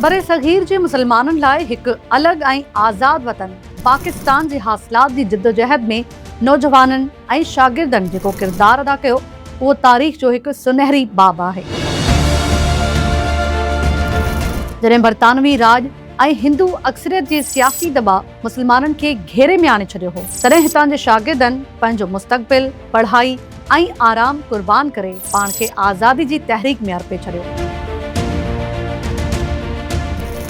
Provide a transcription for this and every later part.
برصغير جي مسلمانن لاء هڪ الڳ ۽ آزاد وطن پاڪستان جي حاصلات جي جدوجهد ۾ نوجوانن ۽ شاگردن جيڪو ڪردار ادا ڪيو اهو تاريخ جو هڪ سنهري باب آهي. جڏهن برطانوي راڄ ۽ هندو اڪثريت جي سياسي دٻاء مسلمانن کي گهيري ۾ آڻي ڇڏيو هو، تڏهن هتان جي شاگردن پنهنجو مستقبل، پڙهائي ۽ آرام قربان ڪري پاڻ کي آزادي جي تحريڪ ۾ ارپي ڇڏيو.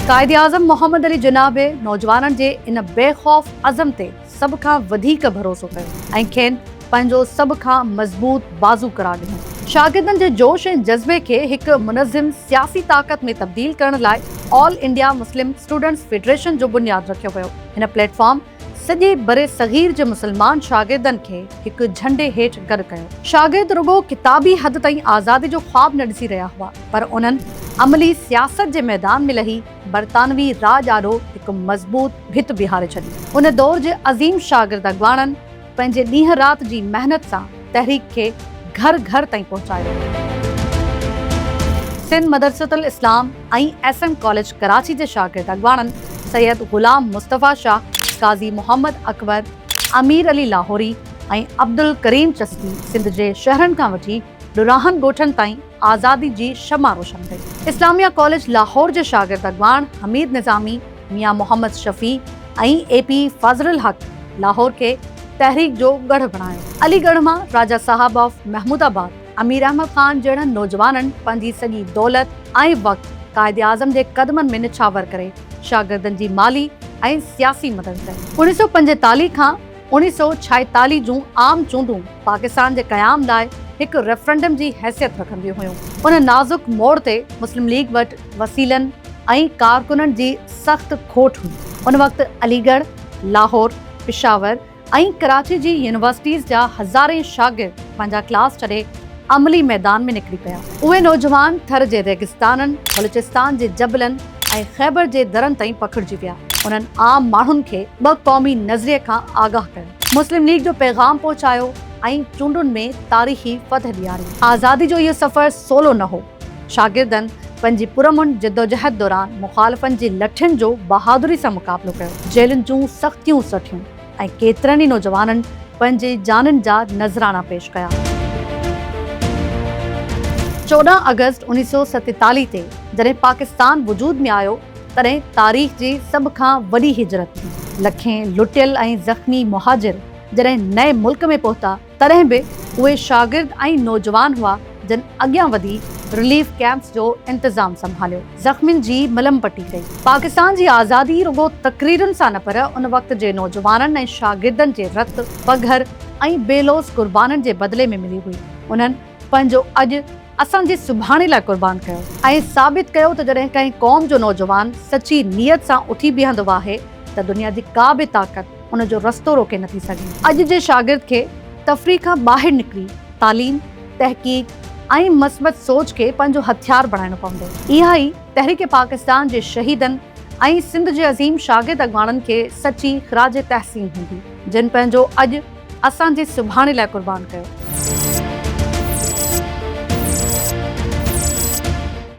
قائداعظم محمد علي جناح به نوجوانن جي ان بي خوف عزم تي سڀ کان وڌيڪ ڀروسو ڪيو ۽ کين پنهنجو سڀ کان مضبوط بازو قرار ڏنو. شاگردن جي جوش ۽ جذبي کي هڪ منظم سياسي طاقت ۾ تبديل ڪرڻ لاء all India Muslim students federation جو بنياد رکيو ويو. هن پليٽ فارم سڄي برصغير جي مسلمان شاگردن کي هڪ جهنڊي هيٺ گڏ ڪيو. شاگرد رڳو ڪتابي حد تائين آزادي جو خواب نه ڏسي رهيا هئا، پر انهن عملي سياست جي ميدان ۾ لهي برطانوي راڄ آڏو هڪ مضبوط ڀت بيهاري ڇڏي. ان دور جي عظيم شاگرد اڳواڻن پنهنجي ڏينهن رات جي محنت سان تحريڪ کي گهر گهر تائين پهچايو. Sindh Madressatul Islam ۽ S M college Karachi جي شاگرد اڳواڻن سيد غلام مصطفيٰ شاهه، قاضي محمد اڪبر، امير علي لاهوري ۽ عبدالڪريم چسڪي سنڌ جي شهرن کان وٺي ڏراهن ڳوٺن تائين آزادي جي شمع روشن ڪئي. اسلاميه ڪاليج لاهور جي شاگرد اڳواڻ حميد نظامي، ميان محمد شفيع ۽ اي پي فضل الحق لاهور کي تحريڪ جو ڳڙهه بڻايو. علي ڳڙهه مان راجا صاحب آف محمود آباد، امير احمد خان جهڙن نوجوانن پنهنجي سڄي دولت ۽ وقت قائد اعظم جي قدمن ۾ نڇاور ڪري شاگردن جي مالي ۽ سياسي مدد ڪئي. 1945 کان 1946 جون عام چونڊون پاڪستان جي قيام لاء هڪ ريفرنڊم جي حيثيت رکنديون هيون. ان نازڪ موڙ تي مسلم ليگ وٽ وسيلن ۽ ڪارڪنن جي سخت کوٽ هئي. ان وقت علي ڳڙهه، لاهور، پشاور ۽ ڪراچي جي يونيورسٽيز جا هزارين شاگرد پنهنجا ڪلاس ڇڏي عملي ميدان ۾ نڪري پيا. اهي نوجوان ٿر جي ريگستانن، بلوچستان جي جبلن ۽ خيبر جي درن تائين پکڙجي ويا. انهن عام ماڻهن کي ٻه قومي نظريي کان آگاهه ڪيو. مسلم ليگ جو پيغام پهچايو ۽ چونڊن ۾ تاريخي فتح ڏياري. آزادي جو اهو سفر سولو نه هو. شاگردن پنهنجي پرامن جدوجهد دوران مخالفن جي لٺين جو بهادري سان مقابلو ڪيو، جيلن جون سختيون سٺيون ۽ ڪيترن ئي نوجوانن پنهنجي جانين جا نذرانا پيش ڪيا. 14 آگسٽ 1947 تي جڏهن پاڪستان وجود ۾ آيو، تڏهن تاريخ جي سڀ کان وڏي هجرت ٿي. لکين لٽيل ۽ زخمي مهاجر جڏهن نئين ملڪ ۾ پهتا، تڏهن به اهي شاگرد ۽ نوجوان هئا جن اڳيان وڌي رليف ڪئمپس جو انتظام سنڀاليو، زخمين جي ملم پٽي ڪئي. پاڪستان جي آزادي رڳو تقريرن سان نه پر ان وقت جي نوجوانن ۽ شاگردن جي رت، پگهر ۽ بي لوث قربانين جي بدلي ۾ ملي هئي. انهن پنهنجو اڄ اسان جي سڀاڻي لاء قربان ڪيو ۽ ثابت ڪيو ته جڏهن ڪنهن قوم جو نوجوان سچي نيت سان اٿي بيهندو آهي ته دنيا جي ڪا به طاقت ان جو رستو روڪي نٿي سگهي. اڄ جي شاگرد کي تفريح کان ٻاهر نڪري تعليم، تحقيق ۽ مثبت سوچ کي پنهنجو هٿيار بڻائڻو پوندو. اها ئي تحريڪ پاڪستان جي شهيدن ۽ سنڌ جي عظيم شاگرد اڳواڻن کي سچي خراج تحسين هوندي، جن پنهنجو اڄ اسان جي سڀاڻي لاء قربان ڪيو.